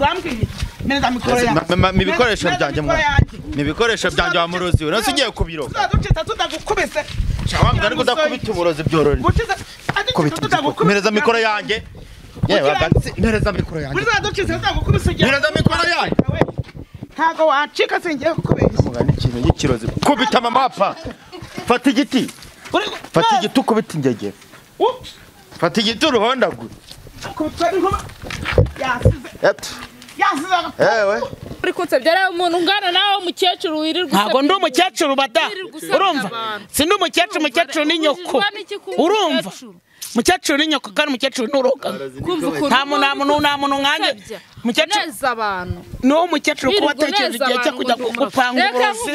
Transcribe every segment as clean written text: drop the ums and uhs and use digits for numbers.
Urambwiye mpereza mikoro yanjye. Mi bikoresho byanjye mwana. Mi bikoresho byanjye wa murozi we. Nase ugiye kubiroga. Tuzaducitsa tutagukubise. Wa mugani kudakubita uburozi byorora. Mpereza mikoro yanjye. Yewe mpereza mikoro yanjye. Uzaducitsa tutagukubise. Mpereza mikoro yanjye. Ntago wacika singiye kukubeshya. Mugani ikintu y'ikirozi. Kubita mama papa. Fata igiti. Fata igiti ukubita ingegera. Fata igiti uruhondagure. Yasize. Uri kunsebya ari umuntu ungana nawe umukecuru wirirwa. Ntago ndi umukecuru bada. Urumva? Sindi umukecuru, umukecuru ni nyoko. Urumva? Mukecuru ni nyoko kandi umukecuru nuroga. Nta muntu nkanjye. Mukecuru neza abantu. No umukecuru kuba atekereje igihe cyo kujya gupanga uburozi.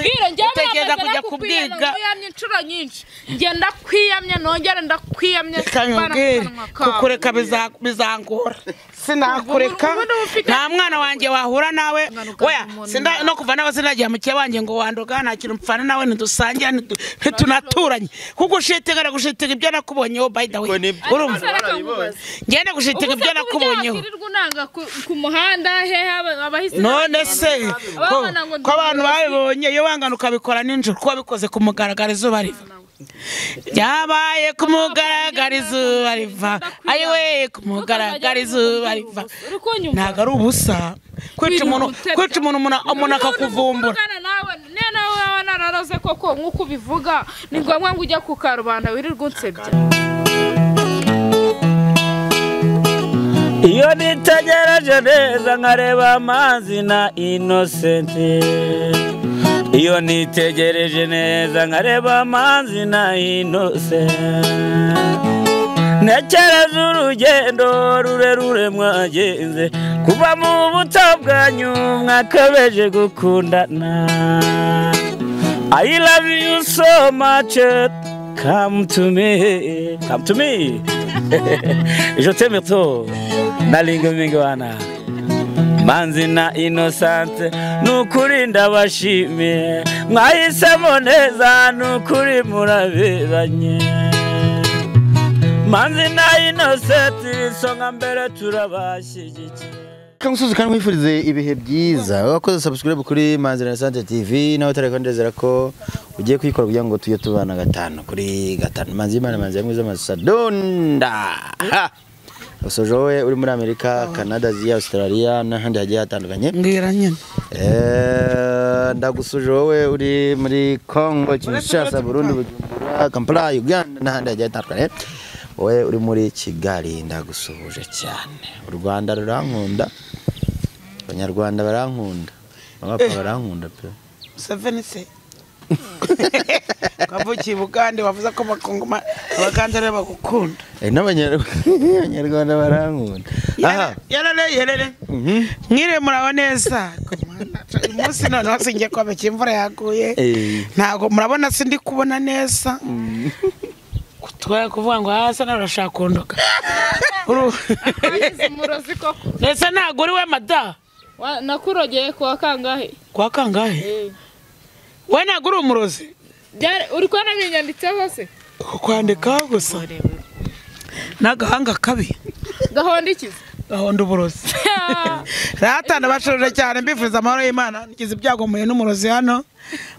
Utekereza kujya kubwiga. Kwiyamye inshuro nyinshi. Ngenda kwiyamye nongera ndakwiyamye. Kukureka bizangora. Sinakureka. Nta mwana wanjye wahura nawe. Oya, sinda no kuva nawe sinagiye mu wanjye ngo wandoga nta kintu mpfana nawe ntidusangira ntitunaturanye. Kuko ushitegara gushitega ibyo nakubonyeho by the way. Urumva? Ngenda gushitega ibyo nakubonyeho. Ku muhanda hehe abahisi. None se ko abantu babibonye iyo wangana ukabikora ninjoro ko wabikoze ku mugaragaro izuba riva. Byabaye ku mugaragaro izuba riva. Ayiwe ku mugaragaro izuba riva. Ntago ari ubusa. Kwica umuntu umuntu akakuvumbura. Nawe nararoze koko nkuko ubivuga ni ngombwa ngo ujya ku karubanda wirirwa unsebya. Iyo nitegereje neza nkareba amazi na Innocent. Iyo nitegereje neza nkareba amazi na Innocent. Ntekereza urugendo rurerure mwagenze kuva mu buto bwanyu mwakabeje gukundana. I love you so much, come to me, come to me. Je t'aime trop, nalinga mingwana. Manzi na Innocent nukuri ndabashimiye mwahisemo neza nukuri muraberanye. Manzi na Innocent isonga mbere turabashyigikiye. Kamusuzu kandi mwifurize ibihe byiza. Wakoze subscribe kuri Manzi na Innocent TV nawe utarekondezera ko ugiye kwikora kugira ngo tujye tubana gatanu kuri gatanu. Manzi Imana Manzi mwiza masadonda. Usoje wowe uri muri Amerika, Canada, Asia, Australia n'ahandi hagiye hatandukanye. Mbwira nyine. Ndagusuje wowe uri muri Congo, Kinshasa, Burundi, Bujumbura, Kampala, Uganda n'ahandi hagiye hatandukanye. Wowe uri muri Kigali ndagusuhuje cyane. U Rwanda rurankunda. Abanyarwanda barankunda. Abapapa barankunda pe. Museveni se. Kavukiye Bugande bavuze ko bakongoma abagande rero bagukunda. N'abanyarwanda barankunda. Aha. Yarare yerere. Mwire muraba neza. Uyu munsi noneho singiye kwabeka imvura yaguye. Ntago murabona sindi kubona neza. Kutwara kuvuga ngo hasa narashaka kundoka. Umurozi koko. Nese ntago uri we mada. Nakurogeye kwa kangahe? Kwa kangahe? We ntago uri umurozi. Uri kubona binyanditseho se? Kwandika gusa. Nagahanga kabi. Gahonda ikize. Gahonda uburozi. Rata ndabashurije cyane mbifuza amahoro y'Imana ngize ibyago muye n'umurozi hano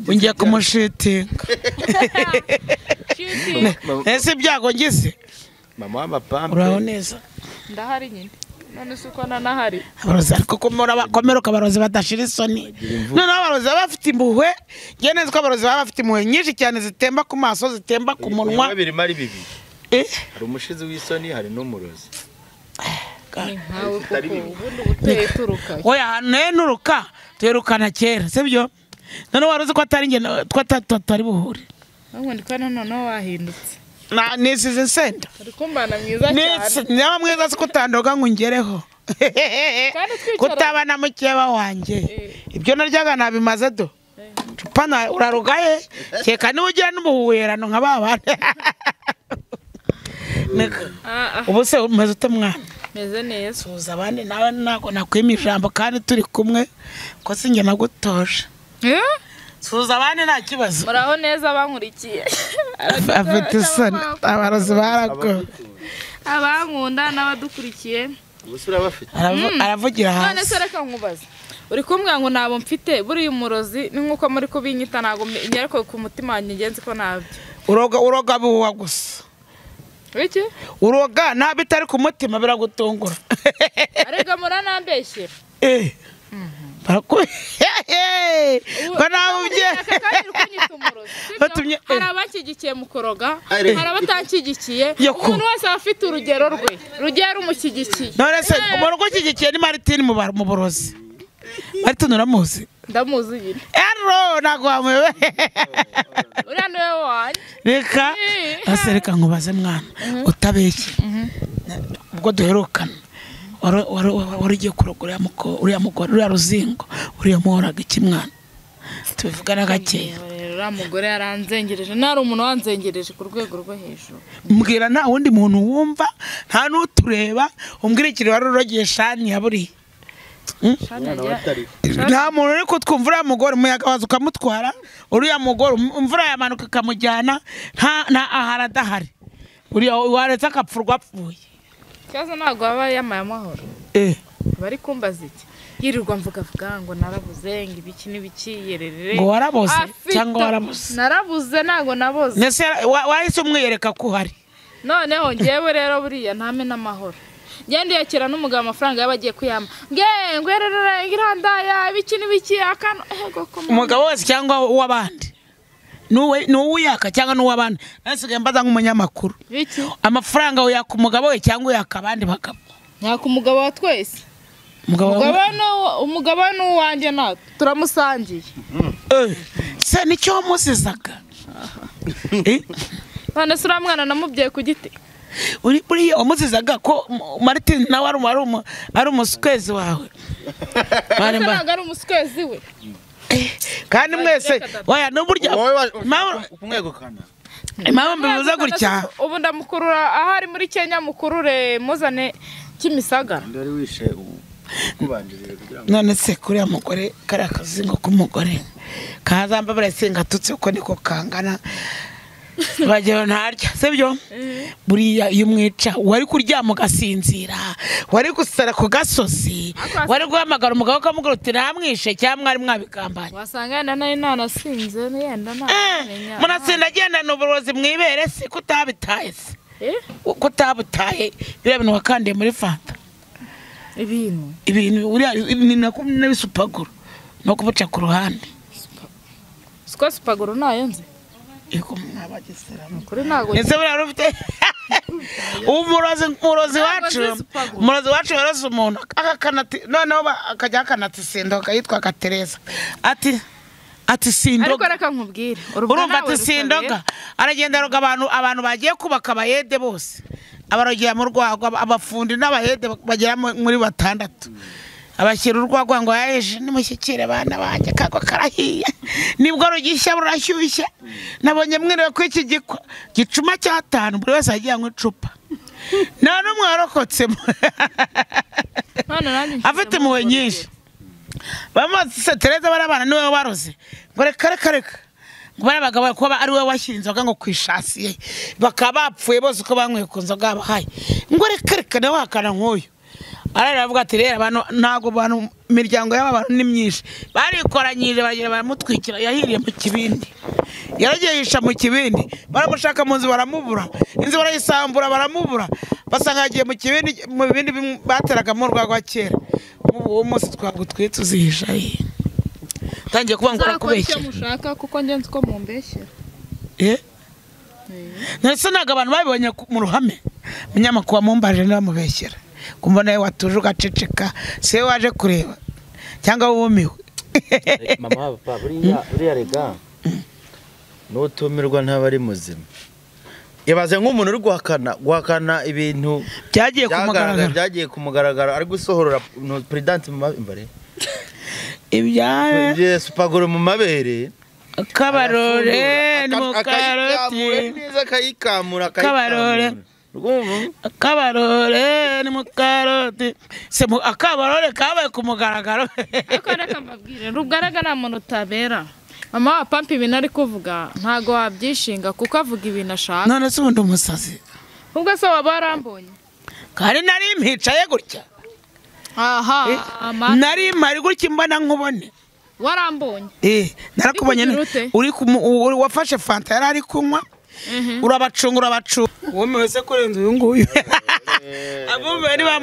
ngiye kumushitinga. Ese ibyago ngize? Mama w'amapampe. Uraho neza. Ndahari nyine. None se uko nanahari. Abarozi ariko komeruka abarozi badashira isoni. None abarozi baba bafite impuhwe, ngiye neza ko abarozi baba bafite impuhwe nyinshi cyane zitemba ku maso, zitemba ku munwa. Bibiri mari bibiri. Hari umushizi w'isoni hari n'umurozi. Oya nenuruka tuherukana kera sibyo? None waruzi ko atari nge twatari buhure. Ahubwo ndi kubona noneho wahindutse. Na nisize insenda. Uri kumbana mwiza cyane. Nyama mwiza sikutandoga ngo ngereho. Kutabana mukeba wanjye. Ibyo naryaga nabimaze do. Cupana urarugaye keka niwe ugira n'ubuhuherano nka babana. Ubu se umeze ute mwana? Meze neza. Suza abandi nawe nako nakwima ijambo kandi turi kumwe ko sinjye nagutoje. Suza abandi nta kibazo. Muraho neza bankurikiye. Afite isoni abarozi barako. Abankunda n'abadukurikiye. Ubusura bafite. Aravugira hasi. None se reka nkubaze. Uri kumbwira ngo nabo mfite buri umurozi ni nkuko muri kubinyita nago ariko ku mutima wanjye ngenzi ko nabyo. Uroga buwa gusa. Iki? Uroga nabi itari ku mutima biragutungura. Arega muranambeshyira. Barakubye. Ko nabubye. Hari abanshyigikiye mu kuroga, hari abatanshyigikiye. Umuntu wese afite urugero rwe. Rugero umushyigikiye. None se umuntu ugushyigikiye ni Martin mu burozi. Martin uramuzi? Ndamuzi nyine. Ero ntago wamuyobe. Uriya niwe wanjye. Reka ase reka nkubaze mwana utabeshye. Ubwo duherukana wari ugiye kuroga uriya mugore uriya ruzingo uriya muhoraga iki mwana? Tubivugana gakeya. Uriya mugore yaranzengereje, nari umuntu wanzengereje ku rwego rwo hejuru. Mbwira nta wundi muntu wumva, nta n'utureba, umbwira ikintu wari urogiye shani ya buriya. Nta muntu uri kutwumva uriya mugore umuyaga waza ukamutwara, uriya mugore imvura yamanuka ikamujyana, nta ahara adahari. Uriya waretse akapfa urwapfuye. Ikibazo ntabwo aba yamaye amahoro. Bari kumbaza iki? Yirirwa mvuga vuga ngo narabuze ngo ibiki n'ibiki yererere. Ngo warabuze cyangwa warabuze? Narabuze ntabwo naboze. Nese wahise umwiyereka ko uhari. Noneho ngewe rero buriya ntame n'amahoro. Ngende yakira n'umugabo amafaranga yabagiye kuyama. Nge ngwererere ngirandaya ibiki n'ibiki akano ego ko. Umugabo wese cyangwa uw'abandi. Nuwe nuwuyaka cyangwa nuw'abandi. Nasigaye mbaza nk'umunyamakuru. Biki? Amafaranga uyaka umugabo we cyangwa uyaka abandi bagabo? Nyaka umugabo wa twese. Umugabo n'uwanjye natwe turamusangiye. Se nicyo wamuzizaga? None se uriya mwana namubyaye ku giti? Uri buriya wamuzizaga ko Martin nawe ari umusukwezi wawe? Ntabwo ari umusukwezi we. Kandi mwese waya n'uburyo kumwegukana. Impamvu mbivuze gutya ubu ndamukurura ahari muri Kenya mukurure muzane Kimisagara. Ndari wishe kubanjirira kugira ngo none se kuriya mugore kariya kazingo k'umugore kazamba barasenga tutse uko niko kangana bagira ntarya sibyo? Buriya iyo umwica wari kuryama ugasinzira, wari gusara ku gasozi, wari guhamagara umugabo ukamubwira uti namwishe cyangwa mwari mwabigambanye. Wasanga yenda nari nanasinze yenda ntamenya. Munasinda agendana uburozi mwibere se kutabitaye se? Kutabutaye biriya bintu wakandiye muri fanta. Ibintu uriya ni nako n'ibisupaguru no kubuca ku ruhande. Siko supaguru nayo nzi. Ego mwabagesera kuri nago. Ese buriya rufite umurozi wacu waroze umuntu akakanati noneho akajya akanati sindoga yitwa Katereza ati sindoga. Ariko reka nkubwire urumva ati sindoga aragenda aroga abantu bagiye kubaka abayede bose abarogera mu rwagwa abafundi n'abayede bagera muri 6 abashyira urwagwa ngo yaje nimushyikire abana banjye kagwa karahiye nibwo rugishya rurashyushye nabonye mwiriwe ko iki gikwa gicuma cyatanu buri wese agiye anywa icupa nta n'umwe warokotsemo afite impuhwe nyinshi. Bamaze Tereza barabana niwe waroze ngo reka reka reka ngo barabagabo kuba ari we washyira inzoga ngo kwishasiye bakaba bapfuye bose uko banyweye ku nzoga bahaye ngo reka reka nawe hakana nk'uyu. Aravuga ati rero abantu ntago bantu imiryango y'abantu ni myinshi barikoranyije bagira baramutwikira yahiriye mu kibindi yaragiye yisha mu kibindi baramushaka mu nzu baramubura inzu barayisambura baramubura basanga yagiye mu kibindi mu bindi bateragamo urwagwa kera. Ubu uwo munsi twagutwitse uzihisha he? Tangiye kuba ngo urakubeshya mushaka kuko ngenzi ko mumbeshyera. Nese naga abantu babibonye mu ruhame munyamakuru mumbaje ndamubeshyera kumva nawe watuje ugaceceka se waje kureba cyangwa wumiwe. Mama papa buriya rega nutumirwa ntaba ari muzima. Ibaze nk'umuntu uri guhakana ibintu byagiye kumugaragara byagiye kumugaragara ari gusohorora president mu mabere ibya supaguru mu mabere kabarore mu karoti neza kayikamura kabarore akabarore ni mu karoti se akabarore kabaye kumugaragaro. Ariko reka mbabwire rugaraga nta muntu utabera. Mama wa pampa ibintu ari kuvuga ntago wabyishinga kuko avuga ibintu ashaka. None se ubundi umusazi ubwo se waba warambonye kandi nari mpicaye gutya Aha, nari mari gutya mbona nkubone. Warambonye? Narakubonye uri wafashe fanta yari ari kunywa. Urabacunga urabacunga. Wowe wese kurenza uyu nguyu. Abumve niba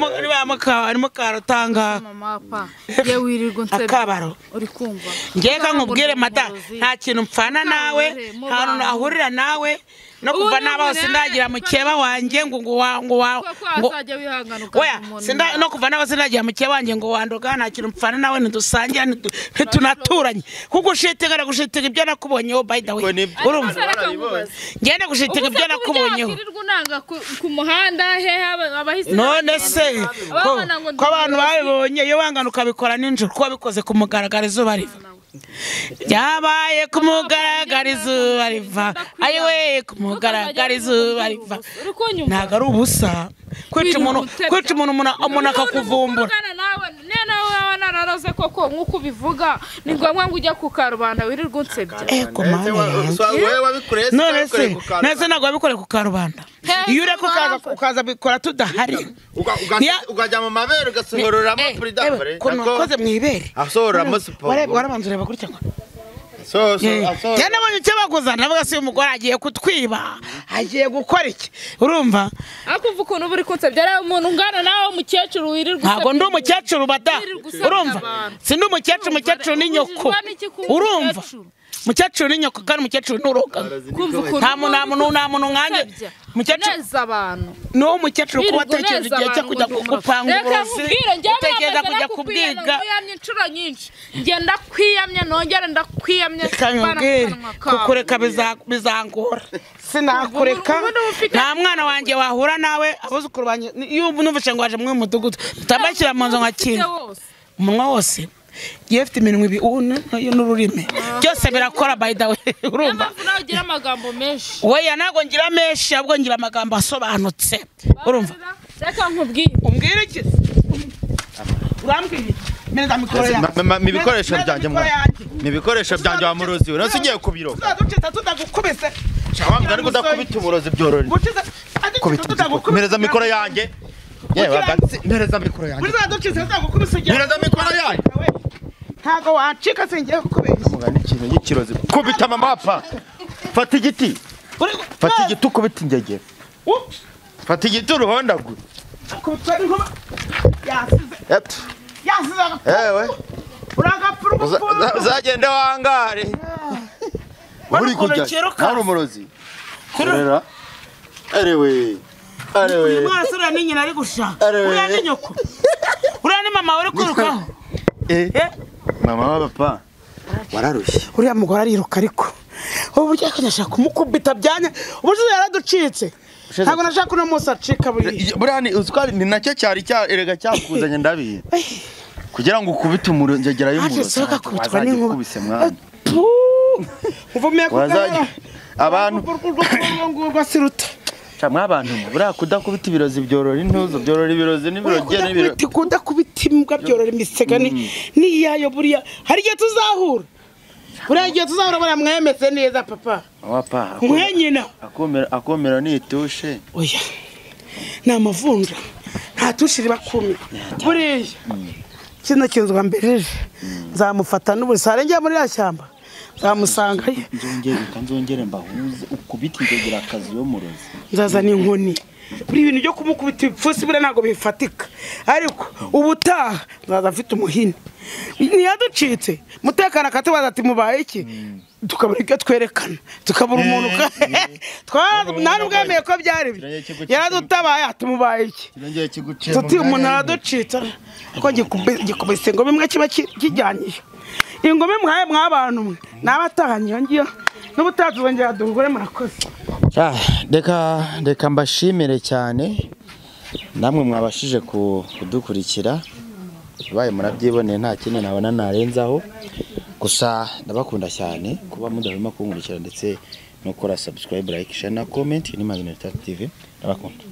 arimo karotanga. Mama pa. Ye wirirwa nsebe. Akabaro. Uri kumva. Ngiye nkubwire mada nta kintu mpfana nawe, nta hantu nahurira nawe. No kuva nabaho sindagira mukeba wanjye ngo ngo oya sinda no kuva nabaho sindagira mukeba wanjye ngo wandoga nta kintu mpfana nawe ntidusangira ntitunaturanye kuko ushitega gushitega ibyo nakubonyeho by the way urumva ngende gushitega ibyo nakubonyeho unanga ku muhanda he abahisi none se ko abantu babibonye iyo wangana ukabikora ninjoro ko wabikoze ku mugaragaro izuba riva byabaye ku mugaragaro izuba riva ayiwe ku mugaragaro izuba riva ntabwo ari ubusa kwica umuntu umuntu akakuvumbura nawe nararoze koko nk'uko ubivuga ni ngombwa ngo ujya ku karubanda wirirwa unsebya none se ntabwo wabikoreye ku karubanda iyo ureka ukaza bikora tudahari ukajya mu mabere ugasohororamo puridavure ukuntu wakoze mu ibere asohororamo siporo warabanza ureba gutya ngo njye nabonye icyo baguza navuga se uyu mugore agiye kutwiba agiye gukora iki urumva ariko umva ukuntu uba uri kunsebya ari umuntu ungana nawe umukecuru wirirwa ntabwo ndi umukecuru bada urumva si ndi umukecuru umukecuru ni nyoko urumva mukecuru ni nyoko kandi umukecuru nuroga nta muntu nkanjye mukecuru ni uwo mukecuru kuba atekereza igihe cyo kujya gupanga uburozi utekereza kujya kubwiga inshuro nyinshi ngenda kwiyamye nongere ndakwiyamye kukureka bizangora sinakureka nta mwana wanjye wahura nawe abuzukuru banjye iyo numvise ngo waje muri uyu mudugudu tutambashyira mu nzu nka kintu umunwa wose ngiye mfite iminwa ibiri n'ururimi byose birakora by the way urumva ugira amagambo menshi oya ntabwo ngira menshi ahubwo ngira amagambo asobanutse urumva reka nkubwire umbwire iki urambwira iki mikoro yanjye mi bikoresho byanjye mi bikoresho byanjye wa murozi we nose ugiye kubiroga tutagukubise wambwa ariko udakubita uburozi byorora mpereza mikoro yanjye yewe mpereza mikoro yanjye mpereza mikoro yanjye ntago wacika singiye kukubeshya mugani ikintu y'ikirozi kubita mama pa fata igiti fata igiti ukubita ingegera fata igiti uruhondagure ewe uzagende wangare uri kujya nari umurozi kurera arewe arewe uyu mwana uriya ni nyina ari gushaka uriya ni nyoko uriya ni mama uri kwirukaho mama wa papa wararushye uriya mugore ariruka ariko ubu buryo akajya kumukubita byanya ubushize yaraducitse ntabwo nashaka uno munsi acika buriya buriya ni uziko ni nacyo cyari erega cyakuzanye ndabiye kugira ngo ukubite umurongegera y'umurozi wazajya ukubise mwana uvumiye ku abantu ngurwa siruta mwabantu buriya kudakubita ibirozi byorora intuzo byorora ibirozi n'ibiroge n'ibiro kudakubita imbwa byorora imisega n'iyayo buriya hari igihe tuzahura buriya igihe tuzahura buriya mwemeze neza papa mwe nyina akomera ni itushe oya ni amavunja nta tushe riba kumira buriya kino kintu mbere nzamufata n'ubu sarengeye muri ya shyamba nzamusangayo nzongere mbahuze ukubita ingegera akazi yo murozi nzazana inkoni buri ibintu byo kumukubita ibipfunsi buriya ntabwo bifatika ariko ubutaha nzaza mfite umuhini ntiyaducitse mutekano akatubaza ati mubaye iki tukabura ibyo twerekana tukabura umuntu nta n'ubwemeye ko byari byo yaradutabaye ati mubaye iki tuti umuntu araducitse ariko gikubise ngo bimwe kiba kijyanye ingome mwaye mwabantu mwe nabatahanye iyo ngiyo n'ubutaha tuzongera duhure murakoze reka mbashimire cyane namwe mwabashije kudukurikira baye murabyiboneye nta kindi nabona narenzaho gusa ndabakunda cyane kuba mudahwema kunkurikira ndetse no gukora subscribe like share na comment ni Mazinata TV ndabakunda.